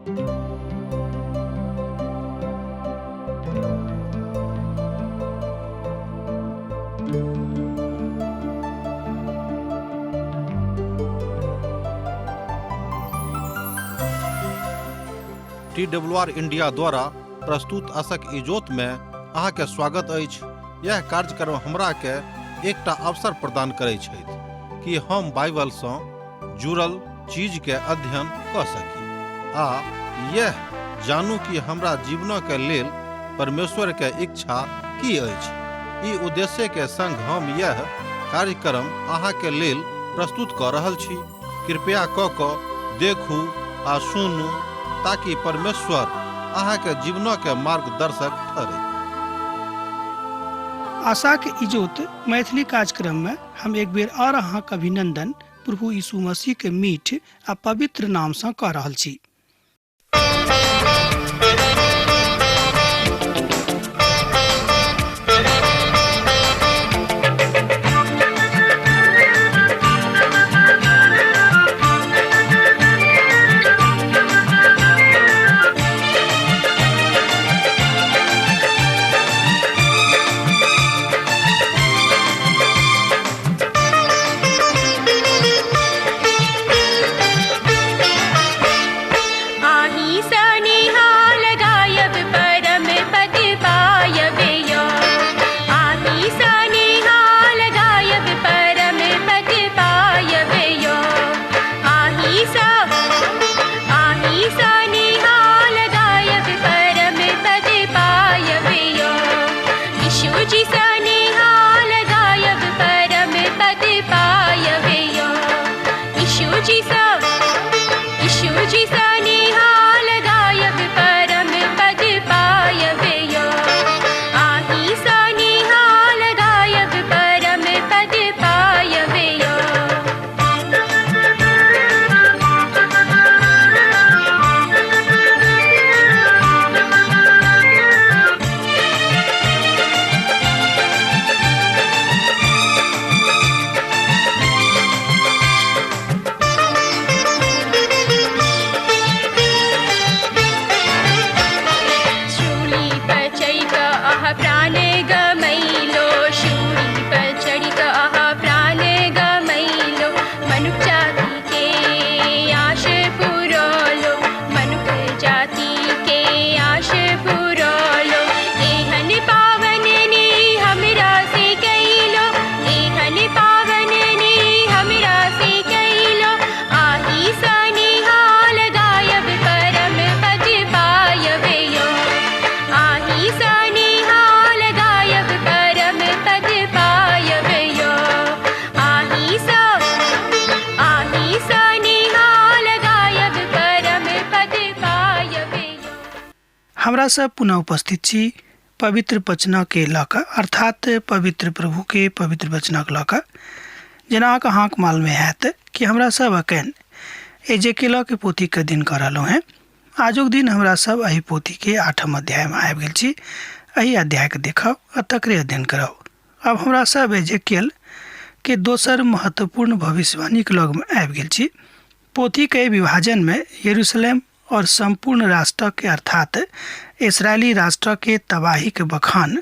T W R India द्वारा प्रस्तुत असक इजोत में अहाँके स्वागत अछि। यह कार्यक्रम हमरा के एकटा अवसर प्रदान करै छथि कि हम बाइबल सँ जुड़ल चीज के अध्ययन कऽ सकी आ यह जानू कि हमरा जीवन के लेल परमेश्वर के इच्छा की अछि। ई उद्देश्य के संग हम यह कार्यक्रम अहाँ के लेल प्रस्तुत कऽ रहल छी। कृपया कऽ कऽ देखू आ सुनू ताकि परमेश्वर अहाँ के जीवन के मार्गदर्शक ठहरे। आशाक इजोत मैथिली कार्यक्रम में हम एक बेर और अहाँक अभिनंदन प्रभु यीशु मसीह के मीठ आ पवित्र नाम सँ कऽ रहल छी। आही सनिहाल गायब परम पद पायब यो, आही सनिहाल गायब परम पद पायब यो, आही सा आही सनिहाल गायब परम पद पायब यो, यीशु जी सनिहाल गायब परम पद पायब यो, यीशु जी सा यीशु जी सनिहाल गायब परम पद पायब यो, आही सनिहाल गायब परम पद पायब यो। शूली पर चढ़ि कऽ अहाँ प्राण गमैलो, शूली पर चढ़ि कऽ अहाँ प्राण गमैलो, मनुख जाति के आश पुरौलो, मनुख जाति के आश पुरौलो, एहन पावन ने हमरा से कैलो, एहन पावन ने हमरा से कैलो, आही सनिहाल गायब परम पद पायब यो, आही सनिहाल गायब परम पद पायब यो, आही सा आही सनिहाल गायब परम पद पायब यो। हमरा सब पुनः उपस्थित छी पवित्र वचना के लऽ कऽ, अर्थात पवित्र प्रभु के पवित्र वचनक लऽ कऽ। जेना अहाँके मालूम हैत कि हमरा सब अखन एजेकेलके पोथीके दिन कऽ रहलहुँ हेँ। आजुक दिन हमरा सब एहि पोथीके 8म अध्यायमे आबि गेल छी। एहि अध्यायके देखब आ तकरे अध्ययन करब। आब हमरा सब एजेकेल के दोसर महत्वपूर्ण भविष्यवाणीके लगमे आबि गेल छी। पोथीके विभाजनमे यरूशलेम और सम्पूर्ण राष्ट्रके अर्थात इसराइली राष्ट्रके तबाहीके बखान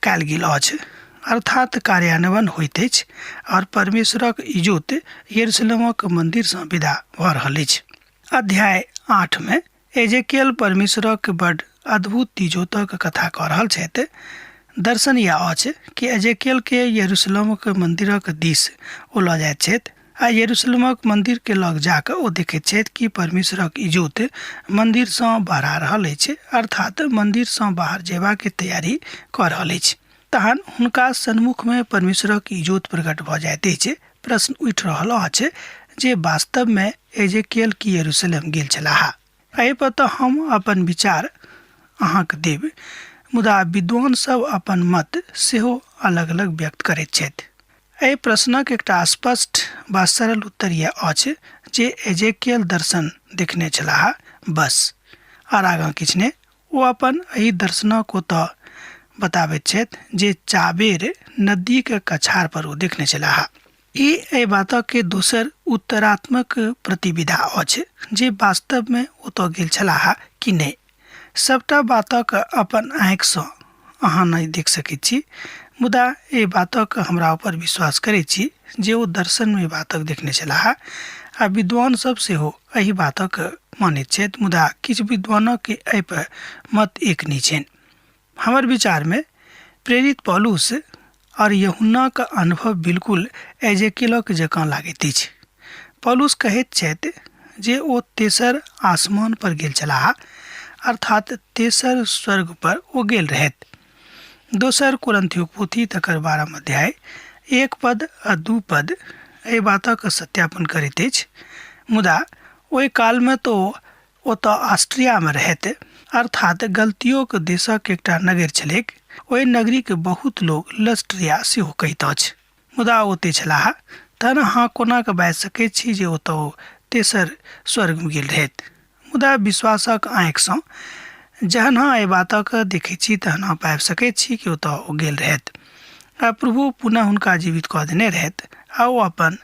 कयल गेल अछि, अर्थात कार्यान्वयन होइत अछि और परमेश्वरक इजोत यरूशलेमक मन्दिरसँ विदा भऽ रहल अछि। अध्याय 8 मे एजेकियल परमेश्वरक बड अद्भुत इजोतक कथा कऽ रहल छथि। दर्शन यैह अछि कि एजेकियल के यरूशलेमक मन्दिरक दिस ओ लऽ जाइत छथि आ यरूशलेमक मन्दिर के लग जाकऽ ओ देखैत छथि कि परमेश्वरक इजोत मन्दिरसँ बहरा रहल अछि, अर्थात मन्दिरसँ बाहर जेबाक तैयारी कऽ रहल अछि। तहन हुनका सन्मुखमे परमेश्वरक इजोत प्रकट भऽ जाइत अछि। प्रश्न उठि रहल अछि जे वास्तवमे एजेकियल की यरूशलेम गेल छलाह? एहि पर तऽ हम अपन विचार अहाँके देब, मुदा विद्वान सब अपन मत सेहो अलग-अलग व्यक्त करैत छथि। एहि प्रश्नक एकटा स्पष्ट वा सरल उत्तर यैह अछि जे एजेकियल दर्शन देखने छलाह, बस, आर आगाँ किछु नहि। ओ अपन एहि दर्शनक ओतऽ बताबैत छथि जे चाबेर नदीक कछार पर ओ देखने छलाह। ई एहि बातके दोसर उत्तरात्मक प्रतिविधा अछि जे वास्तवमे ओतऽ गेल छलाह कि नहि। सभटा बातक अपन आँखिसँ अहाँ नहि देख सकैत छी, मुदा एहि बातक हमरा ऊपर विश्वास करैत छी जे ओ दर्शनमे बातक देखने छलाह आ विद्वान सब सेहो एहि बातक मानैत छथि, मुदा किछु विद्वानक एहिपर मत एक नहि छनि। हमर विचारमे प्रेरित पौलुस आओर यूहन्नाक अनुभव बिल्कुल एजेकिलक जकाँ लागैत अछि। पौलुस कहैत छथि जे ओ तेसर आसमान पर गेल छलाह, अर्थात तेसर स्वर्ग पर ओ गेल रहथि। दोसर कुरन्थियोक पोथी तकर 12 अध्याय 1 पद आ 2 पद एहि बातक सत्यापन करैत अछि। मुदा ओहि कालमे तऽ ओ ओतऽ ऑस्ट्रियामे रहैत, अर्थात गलतियोक देशक एकटा नगर छलैक। ओहि नगरीके बहुत लोक लस्ट्रिया सेहो कहैत अछि। मुदा ओतै छलाह, तहन अहाँ कोना कऽ बाजि सकैत छी जे ओतऽ ओ तेसर स्वर्गमे गेल रहैत? मुदा विश्वासक आँखिसँ जहन अहाँ एहि बातक देखैत छी तहन अहाँ पाबि सकैत छी कि ओतऽ ओ गेल रहैत आ प्रभु पुनः हुनका जीवित कऽ देने रहैत आ ओ अपन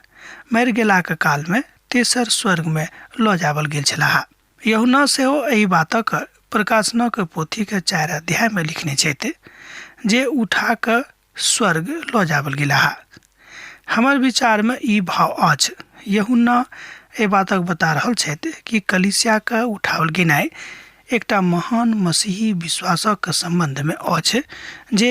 मरि गेलाक कालमे तेसर स्वर्गमे लऽ जावल गेल छलाह। यूहन्ना सेहो एहि बातक प्रकाशनक पोथीक 4 अध्यायमे लिखने छथि जे उठा कऽ स्वर्ग लऽ जावल गेलाह। हमर विचारमे ई भाव अछि। यूहन्ना एहि बातक बता रहल छथि कि कलीसियाके उठाओल गेनाइ एकटा महान मसीही विश्वासक सम्बन्धमे अछि जे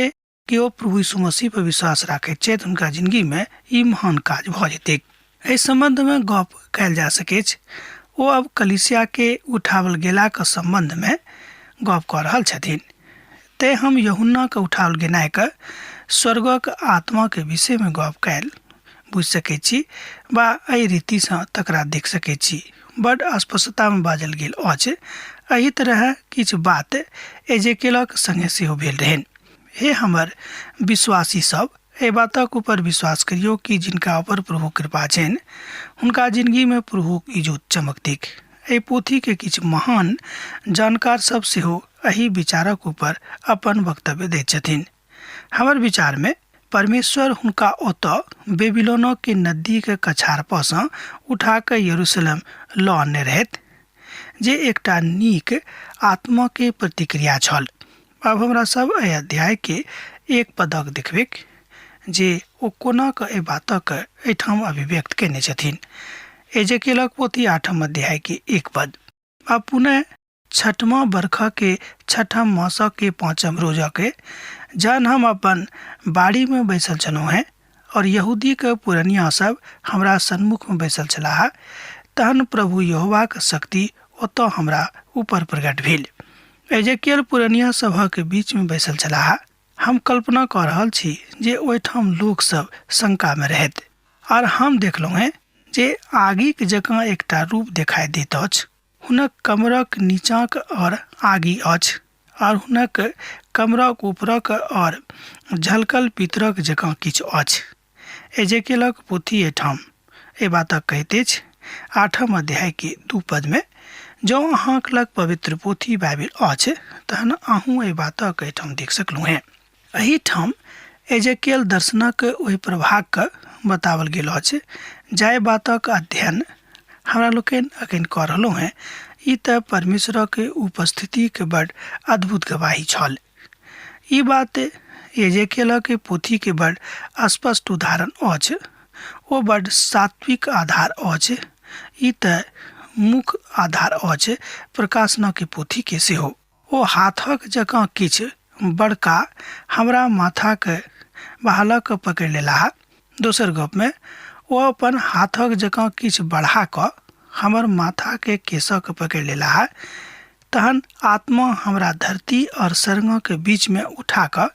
केओ प्रभु यीशु मसीह पर विश्वास राखैत छथि हुनका जिंदगीमे ई महान काज भऽ जेतैक। एहि सम्बन्धमे गप कयल जा सकैछ। ओ अब कलीसियाके उठाओल गेलाक सम्बन्धमे गप कऽ रहल छथिन। तेँ हम यूहन्नाके उठाओल गेनाइके स्वर्गक आत्माके विषयमे गप कयल बुझि सकैत छी वा एहि रीतिसँ तकरा देख सकैत छी। बड्ड स्पष्टतामे बाजल गेल अछि। एहि तरह किछु बात एजेकेलक संगे सेहो भेल रहनि। हे हमर विश्वासी सब, एहि बातक ऊपर विश्वास करियौ कि जिनका ऊपर प्रभु कृपा छनि हुनका जिंदगीमे प्रभुक इजोत चमकतिक। एहि पोथीके किछु महान जानकार सब सेहो एहि विचारक ऊपर अपन वक्तव्य दैत छथिन। हमर विचारमे परमेश्वर हुनका ओतऽ बेबीलोनके नदीके कछार परसँ उठा कऽ यरूशलेम लऽ अनने रहथि, जे एकटा नीक आत्माके प्रतिक्रिया छल। आब हमरा सब एहि अध्यायके 1 पदक देखबैक जे ओ कोना कऽ एहि बातक एहिठाम अभिव्यक्त कयने छथिन। एजेकेलक पोथी 8 अध्यायके 1 पद। आ पुनः 6ठमा बरखके 6ठम मासके 5म रोजके जहन हम अपन बाड़ीमे बैसल छलहुँ हेँ और यहूदीके पुरनिया सब हमरा सन्मुखमे बैसल छलाह, तहन प्रभु यहोवाक शक्ति ओतऽ हमरा ऊपर प्रकट भेल। एजेकियल पुरनिया सभक बीचमे बैसल छलाह। हम कल्पना कऽ रहल छी जे ओहिठाम लोकसभ शंकामे रहैत। आर हम देखलहुँ हेँ जे आगिक जकाँ एकटा रूप देखाइ दैत अछि। हुनक कमरक नीचाँक और आगि अछि और हुनक कमरक ऊपरक और झलकल पितरक जकाँ किछु अछि। एजेकेलक पोथी एहिठाम एहि बातक कहैत अछि 8 अध्यायके 2 पदमे, जँ अहाँक लग पवित्र पोथी बाइबिल अछि तहन अहूँ एहि बातक एहिठाम देख सकलहुँ हेँ। एहिठाम एजेकेल दर्शनक ओहि प्रभागके बताओल गेल अछि जाहि बातक अध्ययन हमरा लोकनि अखन कऽ रहलहुँ हेँ। ई तऽ परमेश्वरक उपस्थितिके बड़ अद्भुत गवाही छल। ई बात एजेकेलक पोथीके बड़ स्पष्ट उदाहरण अछि। ओ बड़ सात्विक आधार अछि। ई तऽ मुख्य आधार अछि प्रकाशनक पोथीके सेहो। ओ हाथक जकाँ किछु बड़का हमरा माथाके बहालक पकड़ि लेलाह। दोसर गपमे ओ अपन हाथक जकाँ किछु बढ़ा कऽ हमर माथाके केशक पकड़ि लेलाह। तहन आत्मा हमरा धरती और स्वर्गक बीचमे उठा कऽ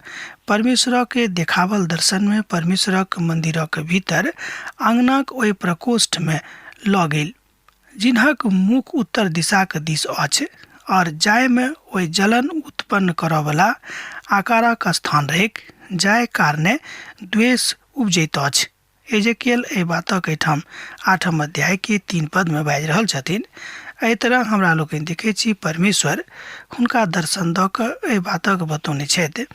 परमेश्वरके देखावल दर्शनमे परमेश्वरक मन्दिरक भीतर आँगनक ओहि प्रकोष्ठमे लऽ गेल, जिन्हक मुख उत्तर दिशाक दिस अछि और जाहिमे ओहि जलन उत्पन्न करऽवला आकारक स्थान रहैक, जाहि कारणे द्वेष उपजैत अछि। एजेकियल एहि बातक एहिठाम 8 अध्यायके 3 पदमे बाजि रहल छथिन। एहि तरह हमरा लोकनि देखै छी परमेश्वर हुनका दर्शन दऽ कऽ एहि बातक बतौने छथि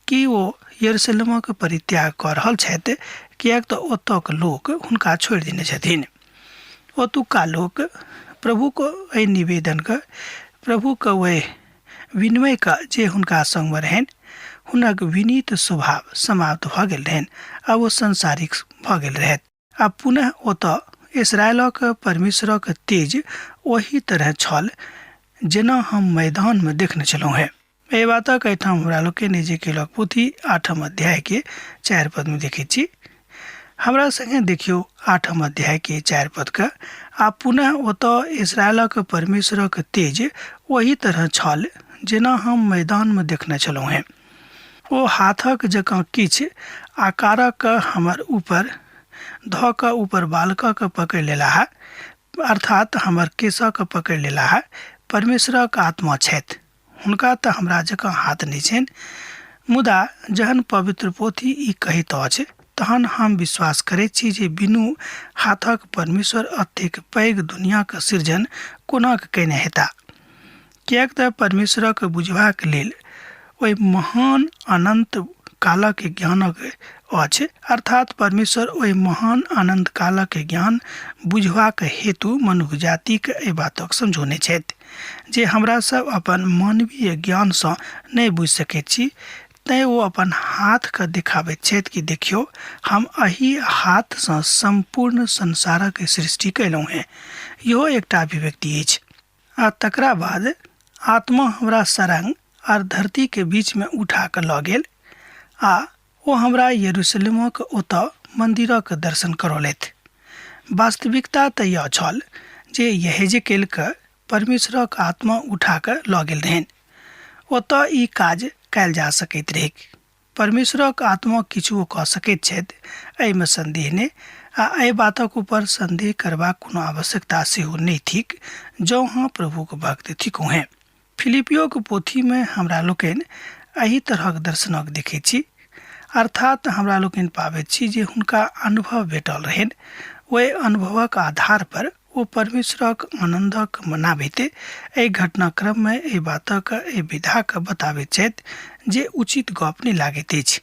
कि ओ यरूशलेमक परित्याग कऽ रहल छथि, किएक तऽ ओतयके लोक हुनका छोड़ि देने छथिन। ओतुक्का लोक प्रभुके एहि निवेदनके, प्रभुके ओहि विनयके जे हुनका सङ्गमे रहनि, हुनक विनीत स्वभाव समाप्त भऽ गेल रहनि आ ओ सांसारिक भऽ गेल रहथि। आ पुनः ओतऽ इसराइलक परमेश्वरक तेज ओही तरह छल जेना हम मैदानमे देखने छलहुँ हेँ। एहि बातक एहिठाम हमरा लोकनि एजेकेलक पोथी 8 अध्यायके 4 पदमे देखैत छी। हमरा सङ्गे देखियौ 8 अध्यायके 4 पदके। आ पुनः ओतऽ इसराइलक परमेश्वरक तेज ओही तरह छल जेना हम मैदानमे देखने छलहुँ हेँ। ओ हाथक जकाँ किछु आकारक हमर ऊपर धऽ कऽ ऊपर बालकक पकड़ि लेलाह, अर्थात हमर केशक पकड़ि लेलाह। परमेश्वरक आत्मा छथि, हुनका तऽ हमरा जकाँ हाथ नहि छनि। मुदा जहन पवित्र पोथी ई कहैत अछि तहन हम विश्वास करैत छी जे बिनु हाथक परमेश्वर एतेक पैघ दुनियाक सृजन कोना कऽ कयने हेता। किएक तऽ परमेश्वरक बुझबाक लेल ओहि महान अनन्त कालक ज्ञानक अछि, अर्थात परमेश्वर ओहि महान अनन्त कालक ज्ञान बुझबाक हेतु मनुख जातिक एहि बातक समझौने छथि जे हमरा सब अपन मानवीय ज्ञानसँ नहि बुझि सकैत छी। तैँ ओ अपन हाथके देखाबैत छथि कि देखियौ, हम एहि हाथसँ सम्पूर्ण संसारक सृष्टि कयलहुँ हेँ। इहो एकटा अभिव्यक्ति अछि। आ तकरा बाद आत्मा हमरा सरंग आर धरतीके बीचमे उठा कऽ लऽ गेल आ ओ हमरा यरूशलेमक ओतऽ मन्दिरक दर्शन करौलथि। वास्तविकता तऽ यह छल जे यहेजकेलके परमेश्वरक आत्मा उठा कऽ लऽ गेल रहनि। ओतऽ ई काज कयल जा सकैत रहैक। परमेश्वरक आत्मा किछुओ कऽ सकैत छथि, एहिमे सन्देह नहि, आ एहि बातक ऊपर सन्देह करबाक कोनो आवश्यकता सेहो नहि थिक जँ अहाँ प्रभुक भक्त थिकहुँ हेँ। फिलिपियोक पोथीमे हमरा लोकनि एहि तरहक दर्शनक देखैत छी, अर्थात हमरा लोकनि पाबैत छी जे हुनका अनुभव भेटल रहनि। ओहि अनुभवक आधार पर ओ परमेश्वरक आनन्दक मनाबैत एहि घटनाक्रममे एहि बातक, एहि विधाक बताबैत छथि जे उचित गप नहि लागैत अछि।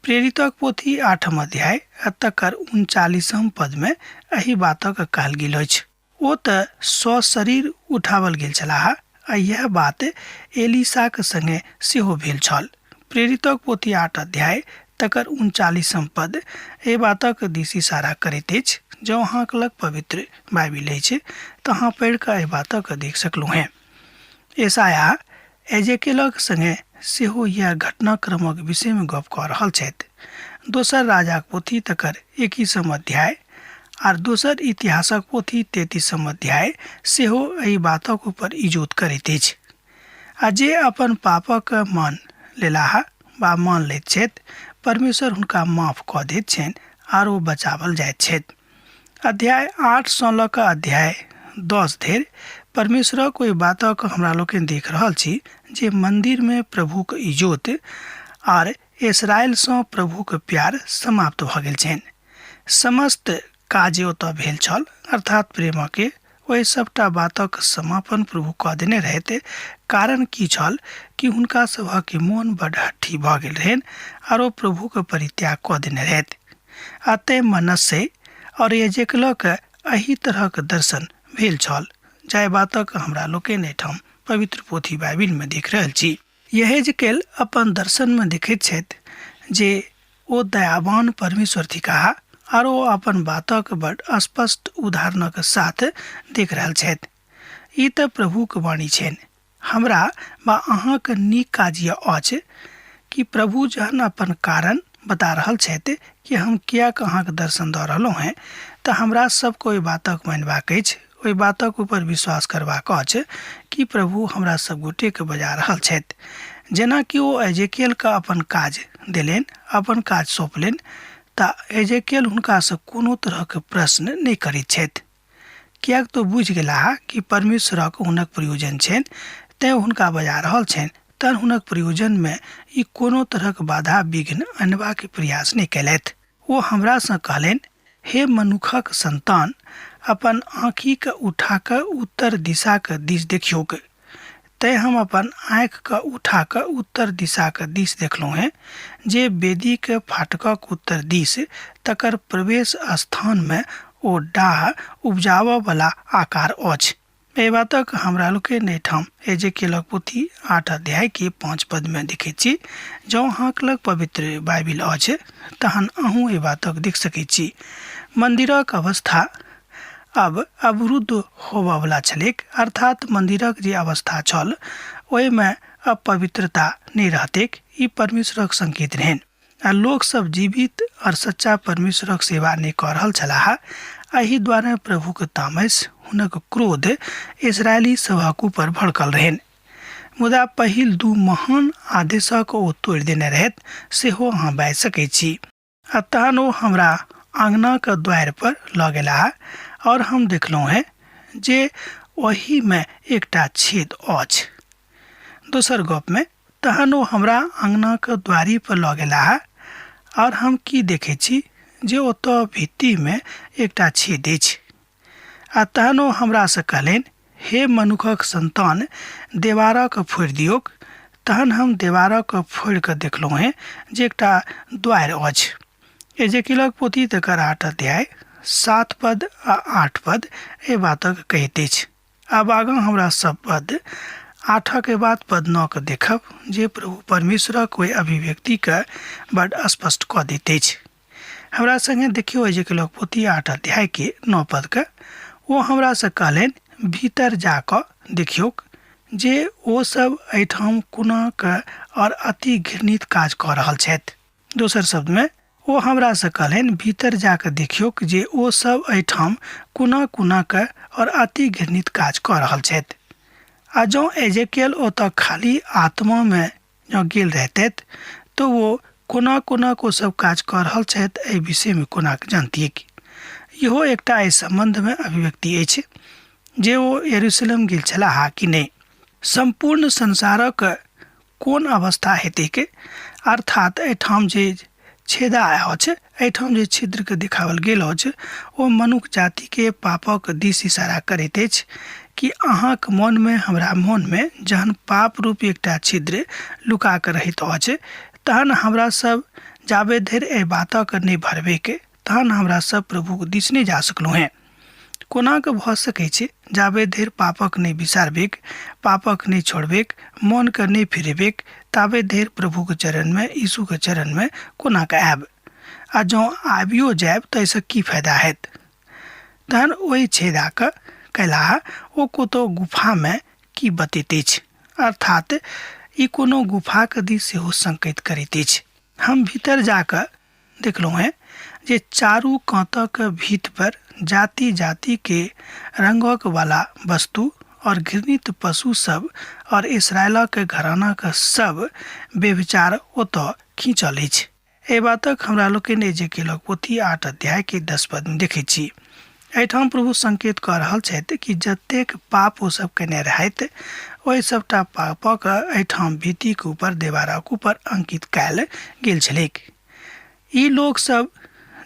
प्रेरितक पोथी 8 अध्याय आ तकर 39 पदमे एहि बातक कहल गेल अछि। ओ तऽ सशरीर उठाओल गेल छलाह आ इएह बात एलिसाक संगे सेहो भेल छल। प्रेरितक पोथी 8 अध्याय तकर 39 पद एहि बातक दिस इशारा करैत अछि। जँ अहाँक लग पवित्र बाइबिल अछि तऽ अहाँ पढ़ि कऽ एहि बातक देख सकलहुँ हेँ। एसाया एजेकेलक संगे सेहो इएह घटनाक्रमक विषयमे गप कऽ रहल छथि। दोसर राजाक पोथी तकर 21 अध्याय आर दोसर इतिहासक पोथी 33 अध्याय सेहो एहि बातक ऊपर इजोत करैत अछि। आ जे अपन पापक मान लेलाह वा मान लैत छथि, परमेश्वर हुनका माफ कऽ दैत छनि आर ओ बचावल जाइत छथि। अध्याय 8 सँ लऽ कऽ अध्याय 10 धरि परमेश्वरक ओहि बातक हमरा लोकनि देख रहल छी जे मन्दिरमे प्रभुक इजोत आर इसराइलसँ प्रभुक प्यार समाप्त भऽ गेल छनि। समस्त काज ओतऽ भेल छल, अर्थात प्रेमके ओहि सभटा बातक समापन प्रभु कऽ देने रहथि। कारण की छल कि हुनका सभक मोन बड हट्ठी भऽ गेल रहनि आर ओ प्रभुके परित्याग कऽ देने रहथि। आ तेँ मनस्से और यजेकलक एहि तरहक दर्शन भेल छल, जाहि बातक हमरा लोकनि एहिठाम पवित्र पोथी बाइबिलमे देख रहल छी। यहेजकेल अपन दर्शनमे देखैत छथि जे ओ दयावान परमेश्वर थिकाह आर ओ अपन बातक बड स्पष्ट उदाहरणक साथ देख रहल छथि। ई तऽ प्रभुक वाणी छनि। हमरा वा अहाँक नीक काज यह अछि कि प्रभु जहन अपन कारण बता रहल छथि कि हम किएक अहाँक दर्शन दऽ रहलहुँ हेँ, तऽ हमरा सबके ओहि बातक मानबाक अछि, ओहि बातक ऊपर विश्वास करबाक अछि कि प्रभु हमरा सब गोटेके बजा रहल छथि। जेना कि ओ एजेकियलके अपन काज देलनि, अपन काज सौंपलनि, तऽ एजेकियल हुनकासँ कोनो तरहके प्रश्न नहि करैत छथि, किएक तऽ बुझि गेलाह कि परमेश्वरक हुनक प्रयोजन छनि, तेँ हुनका बजा रहल छनि। तहन हुनक प्रयोजनमे ई कोनो तरहक बाधा विघ्न अनबाक प्रयास नहि कयलथि। ओ हमरासँ कहलनि, हे मनुखक सन्तान, अपन आँखिकेँ उठा कऽ उत्तर दिशाक दिस देखियौक। तेँ हम अपन आँखिकेँ उठा कऽ उत्तर दिशाक दिस देखलहुँ हेँ जे वेदीक फाटकक उत्तर दिस तकर प्रवेश स्थानमे ओ डाह उपजाबऽ बला आकार अछि। एहि बातक हमरा लोकनि एहिठाम एजेकेलक पोथी 8 अध्यायके 5 पदमे देखैत छी। जँ अहाँक लग पवित्र बाइबिल अछि तहन अहूँ एहि बातक देख सकैत छी। मन्दिरक अवस्था आब अवरुद्ध होबऽवला छलैक, अर्थात मन्दिरक जे अवस्था छल ओहिमे अपवित्रता नहि रहतैक, ई परमेश्वरक संकेत रहनि। आ लोक सब जीवित और सच्चा परमेश्वरक सेवा नहि कऽ रहल छलाह। एहि द्वारे प्रभुक तामस, हुनक क्रोध इस्राएली सभक ऊपर भड़कल रहनि। मुदा पहिल दू महान आदेशक ओ तोड़ि देने रहथि, सेहो अहाँ बाजि सकैत छी। आ तहन ओ हमरा आँगनाक द्वारि पर लऽ गेलाह और हम देखलहुँ हेँ जे ओहिमे एकटा छेद अछि। दोसर गपमे, तहन ओ हमरा अङ्गनाक द्वारिपर लऽ गेलाह आओर हम की देखैत छी जे ओतऽ भित्तिमे एकटा छेद अछि। आ तहन ओ हमरासँ कहलनि, हे मनुखक सन्तान, देवारक फोड़ि दियौक। तहन हम देवारक फोड़ि कऽ देखलहुँ हेँ जे एकटा द्वारि अछि। एजेकीलक पोथी तकर 8 अध्याय, 7 पद आ 8 पद एहि बातक कहैत अछि। आब आगाँ हमरा सब पद 8के बाद पद 9के देखब जे प्रभु परमेश्वरक ओहि अभिव्यक्तिके बड स्पष्ट कऽ दैत अछि। हमरा संगे देखियौ एजेकेलक पोथी 8 अध्यायके 9 पदके। ओ हमरासँ कहलनि, भीतर जा कऽ देखियौक जे ओ सब एहिठाम कोना कऽ और अति घृणित काज कऽ रहल छथि। दोसर शब्दमे ओ हमरासँ कहलनि, भीतर जा कऽ देखियौक जे ओ सभ एहिठाम कोना-कोना कऽ और अति घृणित काज कऽ रहल छथि। आ जँ एजेकियल ओतऽ खाली आत्मामे जँ गेल रहितथि तऽ ओ कोना-कोना कऽ ओ सभ काज कऽ रहल छथि एहि विषयमे कोना कऽ जनतिऐक? इहो एकटा एहि सम्बन्धमे अभिव्यक्ति अछि जे ओ यरूशलेम गेल छलाह कि नहि। सम्पूर्ण संसारक कोन अवस्था हेतैक, अर्थात एहिठाम जे छेदा अछि, एहिठाम जे छिद्रके देखाओल गेल अछि, ओ मनुख जातिके पापक दिस इशारा करैत अछि कि अहाँक मोनमे, हमरा मोनमे जहन पाप रूप एकटा छिद्र लुका कऽ रहैत अछि, तहन हमरा सब जाबे धरि एहि बातक नहि भरबैक, तहन हमरा सब प्रभुक दिस नहि जा सकलहुँ हेँ। कोना कऽ भऽ सकै छै जाबे धरि पापक नहि बिसारबेक, पापक नहि छोड़बेक, मोनके नहि फिरेबेक, ताबे धरि प्रभुके चरणमे, यीशुके चरणमे कोना कऽ आयब? आ जँ आबियो जायब तऽ एहिसँ की फायदा हैत? तहन ओहि छेदाके कयलाह ओ कतहु गुफामे की बतैत अछि? अर्थात ई कोनो गुफाके दिस सेहो संकेत करैत अछि। हम भीतर जा कऽ देखलहुँ हेँ जे चारू कातक भीत पर जाति-जाति के रंगक वाला वस्तु और घृणित पशु सब और इस्राएलक घरानाक सब व्यभिचार ओतऽ खींचल अछि। एहि बातक हमरा लोकनि एजेकेलक पोथी 8 अध्याय के 10 पद मे देखैत छी। एहिठाम प्रभु संकेत कऽ रहल छथि कि जतेक पाप ओ सब केने रहथि ओहि सबटा पापक एहिठाम भीतिक ऊपर देवारक ऊपर अंकित कयल गेल छलैक। ई लोक सब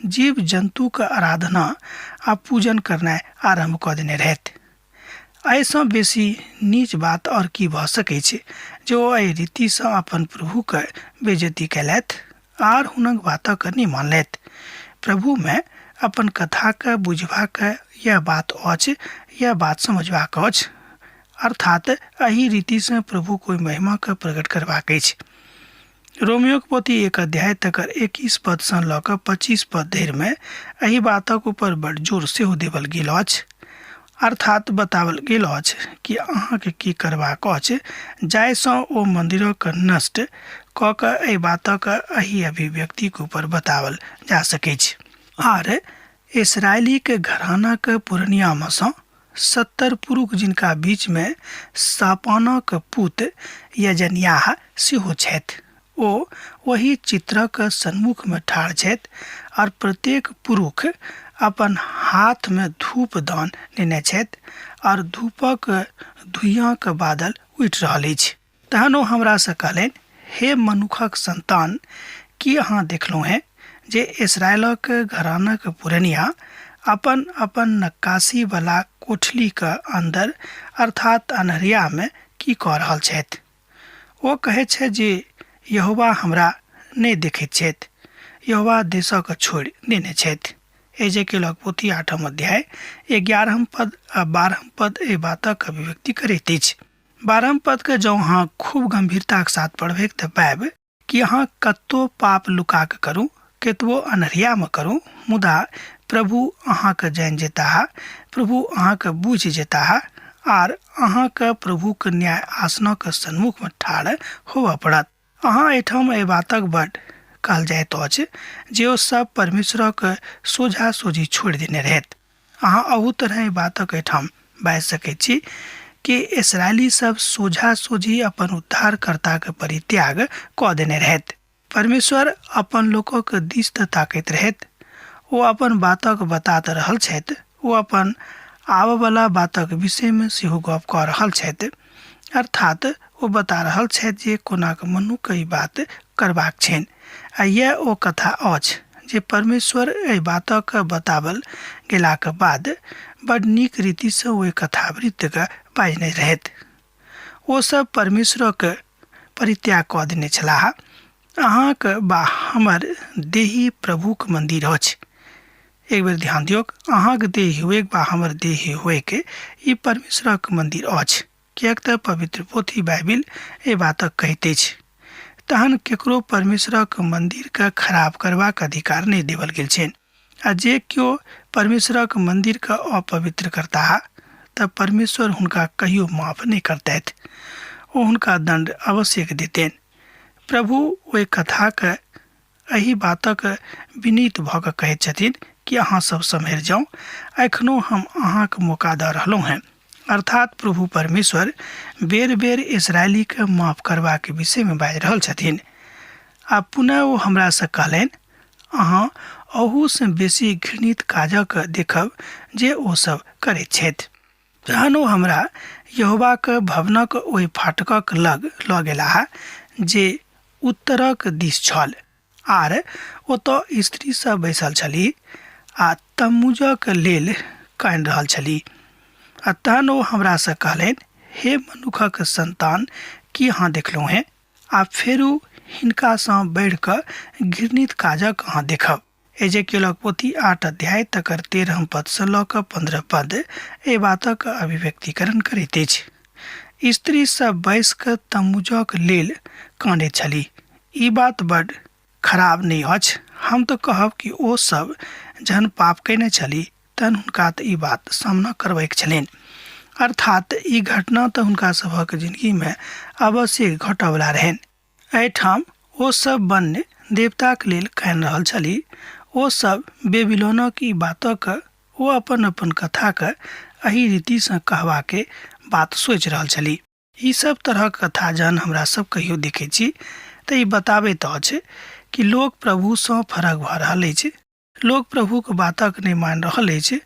जीव जन्तुक आराधना आ पूजन करनाइ आरम्भ कऽ देने रहथि। एहिसँ बेसी नीच बात आओर की भऽ सकैछ जे ओ एहि रीतिसँ अपन प्रभुक बेइज्जती कयलथि आर हुनक बातक नहि मानलथि। प्रभुमे अपन कथाक बुझबाक यैह बात अछि, यैह बात समझबाक अछि। अर्थात् एहि रीतिसँ प्रभुक ओहि महिमाकेँ प्रकट करबाक अछि। रोमियोक पोथी 1 अध्याय तकर 21 पदसँ लऽ कऽ 25 पद धरिमे एहि बातक ऊपर बड़ जोर सेहो देबल गेल अछि। अर्थात् बताओल गेल अछि कि अहाँके की करबाक अछि जाहिसँ ओ मन्दिरक नष्ट कऽ कऽ एहि बातक एहि अभिव्यक्तिक ऊपर बताओल जा सकैछ। आर इस्राएलीक घरानाक पुरनियामे सँ 70 पुरुख जिनका बीचमे सापानक पुत यजन्याह सेहो छथि, ओ ओहि चित्रक सन्मुखमे ठाढ़ छथि और प्रत्येक पुरुख अपन हाथमे धूपदान नेने छथि और धूपक धुइयाँक बादल उठि रहल अछि। तहन ओ हमरासँ कहलनि, हे मनुखक सन्तान, की अहाँ देखलहुँ हेँ जे इस्राएलक घरानाक पुरनिया अपन-अपन नक्काशीवला कोठलीक अन्दर, अर्थात् अन्हरियामे, की कऽ रहल छथि। ओ कहैत छथि जे यहोवा हमरा नहि देखैत छथि, यहोवा देशक छोड़ि देने छथि। एजेकेलक पोथी 8 अध्याय 11 पद आ 12 पद एहि बातक अभिव्यक्ति करैत अछि। 12 पदके जँ अहाँ खूब गंभीरताक साथ पढ़बैक तऽ पायब कि अहाँ कतबो पाप लुका कऽ करू, केतबो अन्हरियामे करू, मुदा प्रभु अहाँके जानि जेताह, प्रभु अहाँके बुझि जेताह आर अहाँके प्रभुक न्याय आसनक सन्मुखमे ठाढ़ होबऽ पड़त। अहाँ एहिठाम एहि बातक बड कहल जाइत अछि जे ओ सब परमेश्वरक सोझा सोझी छोड़ि देने रहथि। अहाँ अहू तरह एहि बातक एहिठाम बाजि सकैत छी कि इसराइली सब सोझा सोझी अपन उद्धारकर्ताक परित्याग कऽ देने रहथि। परमेश्वर अपन लोकक दिस तऽ ताकैत रहथि, ओ अपन बातक बता तऽ रहल छथि, ओ अपन आबऽवला बातक विषयमे सेहो गप कऽ रहल छथि, अर्थात ओ बता रहल छथि जे कोना कऽ मनुक्खके ई बात करबाक छनि। आ इएह ओ कथा अछि जे परमेश्वर एहि बातक बताबल गेलाक बाद बड नीक रीतिसँ ओहि कथावृत्तके बाजने रहथि। ओ सब परमेश्वरक परित्याग कऽ देने छलाह। अहाँक बा हमर देही प्रभुक मन्दिर अछि। एक बेर ध्यान दियौक, अहाँक देह हुएक बा हमर देह हुएक, ई परमेश्वरक मन्दिर अछि, किएक तऽ पवित्र पोथी बाइबिल एहि बातक कहैत अछि। तहन केकरो परमेश्वरक मन्दिरके खराब करबाक अधिकार नहि देवल गेल छनि। आ जे केओ परमेश्वरक मन्दिरके अपवित्र करताह तऽ परमेश्वर हुनका कहियो माफ नहि करतथि, ओ हुनका दण्ड अवश्यक देतनि। प्रभु ओहि कथाके एहि बातक विनीत भऽ कऽ कहैत छथिन कि अहाँ सब सम्हरि जाउ, एखनो हम अहाँके मौका दऽ रहलहुँ हेँ। अर्थात प्रभु परमेश्वर बेर बेर इसराइलीके माफ करबाक विषयमे बाजि रहल छथिन। आ पुनः ओ हमरासँ कहलनि, अहाँ अहूसँ बेसी घृणित काजक देखब जे ओ सब करैत छथि। तहन ओ हमरा यहोवाक भवनक ओहि फाटकक लग लऽ गेलाह जे उत्तरक दिस छल, आर ओतऽ स्त्री सब बैसल छलीह आ तम्मूजक लेल कानि रहल छलीह। आ तहन ओ हमरासँ कहलनि, हे मनुखक सन्तान, की अहाँ देखलहुँ हेँ? आ फेरू हिनकासँ बढ़ि कऽ घृणित काजक अहाँ देखब। एजेकियलक पोथी 8 अध्याय तकर 13 पदसँ लऽ कऽ 15 पद एहि बातक अभिव्यक्तिकरण करैत अछि। स्त्री सब बैस कऽ तम्मूजक लेल कानैत छलीह। ई बात बड खराब नहि अछि। हम तऽ कहब कि ओ सब जहन पाप कयने छलीह तहन हुनका तऽ ई बात सामना करबैक छलनि। अर्थात ई घटना तऽ हुनका सभक जिनगीमे अवश्य घटऽवला रहनि। एहिठाम ओ सब वन्य देवताक लेल कानि रहल छलीह। ओ सब बेबीलोनक ई बातक ओ अपन अपन कथाक एहि रीतिसँ कहबाके बात सोचि रहल छलीह। ई सब तरहक कथा जहन हमरा सब कहियो देखै छी तऽ ई बताबैत अछि कि लोक प्रभुसँ फरक भऽ रहल अछि, लोक प्रभुक बातक नहि मानि रहल अछि,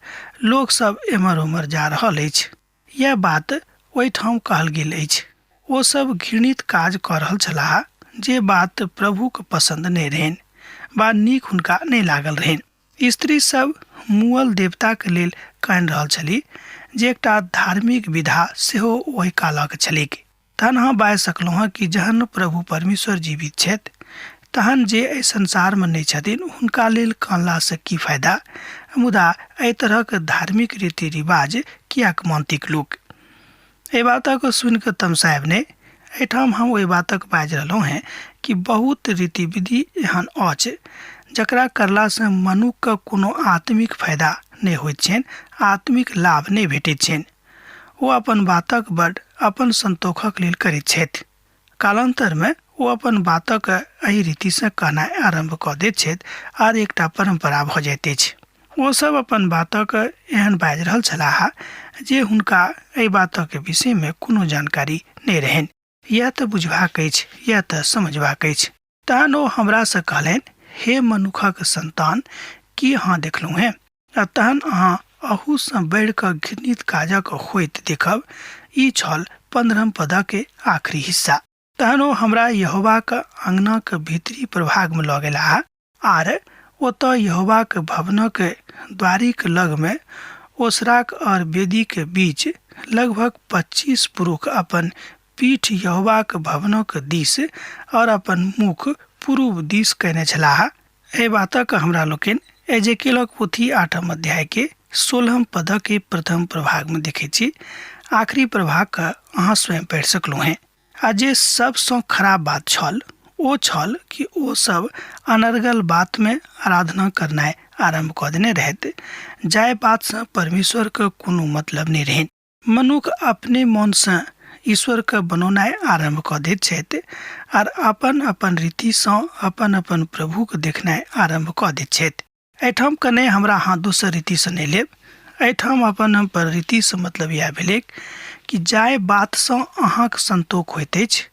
लोक सब एम्हर ओम्हर जा रहल अछि। यैह बात ओहिठाम कहल गेल अछि। ओ सब घृणित काज कऽ रहल छलाह जे बात प्रभुक पसन्द नहि रहनि बा नीक हुनका नहि लागल रहनि। स्त्री सब मुअल देवताक लेल कानि रहल छली जे एकटा धार्मिक विधा सेहो ओहि कालक छलैक। तहन अहाँ बाजि सकलहुँ हँ कि जहन प्रभु परमेश्वर जीवित छथि तहन जे एहि संसारमे नहि छथिन हुनका लेल कानलासँ की फायदा, मुदा एहि तरहक धार्मिक रीति रिवाज किएक मानतिक लोक। एहि बातक सुनि कऽ तमसायब नहि, एहिठाम हम ओहि बातक बाजि रहलहुँ हेँ कि बहुत रीति विधि एहन अछि जकरा करलासँ मनुखके कोनो आत्मिक फायदा नहि होइत छनि, आत्मिक लाभ नहि भेटैत छनि। ओ अपन बातक बड अपन संतोखक लेल करैत छथि। कालांतरमे ओ अपन बातक एहि रीतिसँ कहनाइ आरम्भ कऽ दैत छथि आर एकटा परम्परा भऽ जाइत अछि। ओ सब अपन बातक एहन बाजि रहल छलाह जे हुनका एहि बातक विषयमे कोनो जानकारी नहि रहनि। यैह तऽ बुझबाक अछि, यैह तऽ समझबाक अछि। तहन ओ हमरासँ कहलनि, हे मनुखक सन्तान, की अहाँ देखलहुँ हेँ? आ तहन अहाँ अहूसँ बढ़ि कऽ घृणित काजक होइत देखब। ई छल 15 पदक आखिरी हिस्सा। तहन ओ हमरा यहोवाक अङ्गनाक भीतरी प्रभागमे लऽ गेलाह आर ओतऽ यहोवाक भवनक द्वारिक लगमे ओसराक और वेदीक बीच लगभग 25 पुरुष अपन पीठ यहोवाक भवनक दिस और अपन मुख पूर्व दिस कयने छलाह। एहि बातक हमरा लोकनि एजेकेलक पोथी 8 अध्याय के 16 पदक के प्रथम प्रभाग में देखै छी। आखिरी प्रभाग के अहाँ स्वयं पढ़ि सकलहुँ हेँ। आ जे सबसँ खराब बात छल ओ छल कि ओ सब अनर्गल बात में आराधना करनाइ आरम्भ कऽ देने रहथि, जाहि बातसँ परमेश्वरके कोनो मतलब नहि रहनि। मनुख अपने मोनसँ ईश्वरके बनौनाइ आरम्भ कऽ दैत छथि आर अपन अपन रीतिसँ अपन अपन प्रभुके देखनाइ आरम्भ कऽ दैत छथि। एहिठाम कने हमरा अहाँ दोसर रीतिसँ नहि लेब। एहिठाम अपन अपन रीतिसँ मतलब इएह भेलै कि जाहि बातसँ अहाँके सन्तोष होइत अछि,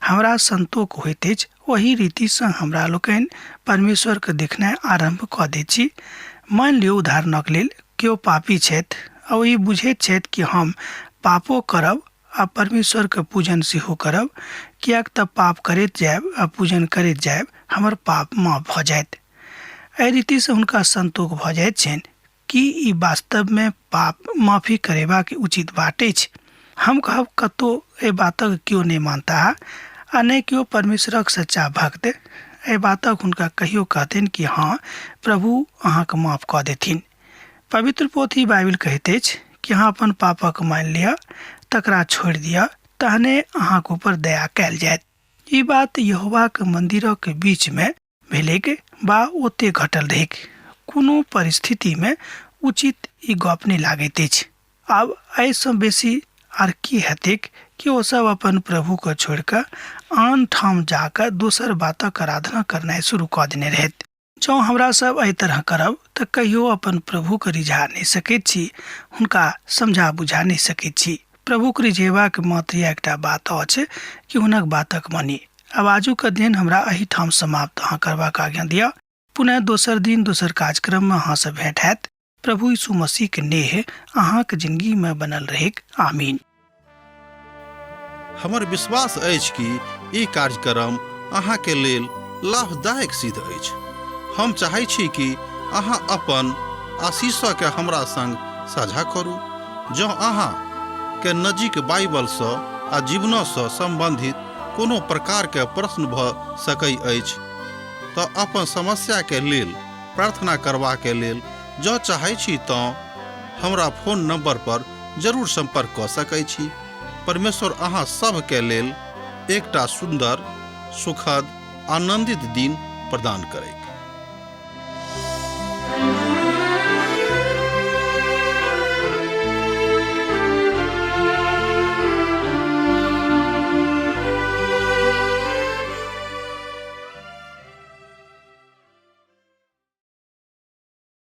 हमरा सन्तोष होइत अछि, ओही रीतिसँ हमरा लोकनि परमेश्वरके देखनाइ आरम्भ कऽ दैत छी। मानि लियौ उदाहरणक लेल केओ पापी छथि आ ओ ई बुझैत छथि कि हम पापो करब आ परमेश्वरके पूजन सेहो करब, किएक तऽ पाप करैत जायब आ पूजन करैत जायब हमर पाप माफ भऽ जायत। एहि रीतिसँ हुनका सन्तोष भऽ जाइत छनि कि ई वास्तवमे पाप माफी करेबाक उचित बाट अछि। हम कहब कतहु एहि बातक केओ नहि मानताह आ नहि केओ परमेश्वरक सच्चा भक्त एहि बातक हुनका कहियो कहथिन कि हँ प्रभु अहाँके माफ कऽ देथिन। पवित्र पोथी बाइबिल कहैत अछि कि अहाँ अपन पापक मानि लिअ, तकरा छोड़ि दिअ, तहने अहाँक ऊपर दया कयल जायत। ई बात यहोवाक मन्दिरक बीचमे भेलैक बा ओते घटल रहैक। कोनो परिस्थितिमे उचित ई गप नहि लागैत अछि। आब एहिसँ बेसी आर की हेतैक कि ओ सब अपन प्रभुके छोड़ि कऽ आन ठाम जा कऽ दोसर बातक आराधना करनाइ शुरू कऽ देने रहथि। जँ हमरा सब एहि तरह करब तऽ कहियो अपन प्रभुके रिझा नहि सकैत छी, हुनका समझा बुझा नहि सकैत छी। प्रभुक रिझेबाक मात्र इएह एकटा बात अछि कि हुनक बातक मानी। आब आजुक अध्ययन हमरा एहिठाम समाप्त अहाँ करबाक आज्ञा दिअ। पुनः दोसर दिन दोसर कार्यक्रममे अहाँसँ भेंट हैत। प्रभु यीशु मसीहके नेह अहाँक जिंदगीमे बनल रहैक। आमीन। हमर विश्वास अछि कि ई कार्यक्रम अहाँके लेल लाभदायक सिद्ध अछि। हम चाहै छी कि अहाँ अपन आशीषके हमरा संग साझा करू। जँ अहाँ के नजीक बाइबलसँ आ जीवनसँ सम्बन्धित कोनो प्रकारके प्रश्न भऽ सकै अछि तऽ अपन समस्याके लेल प्रार्थना करबाके लेल जँ चाहै छी तँ हमरा फोन नंबर पर जरूर संपर्क कऽ सकै छी। परमेश्वर अहाँ सभके लेल एकटा सुन्दर, सुखद, आनंदित दिन प्रदान करैक।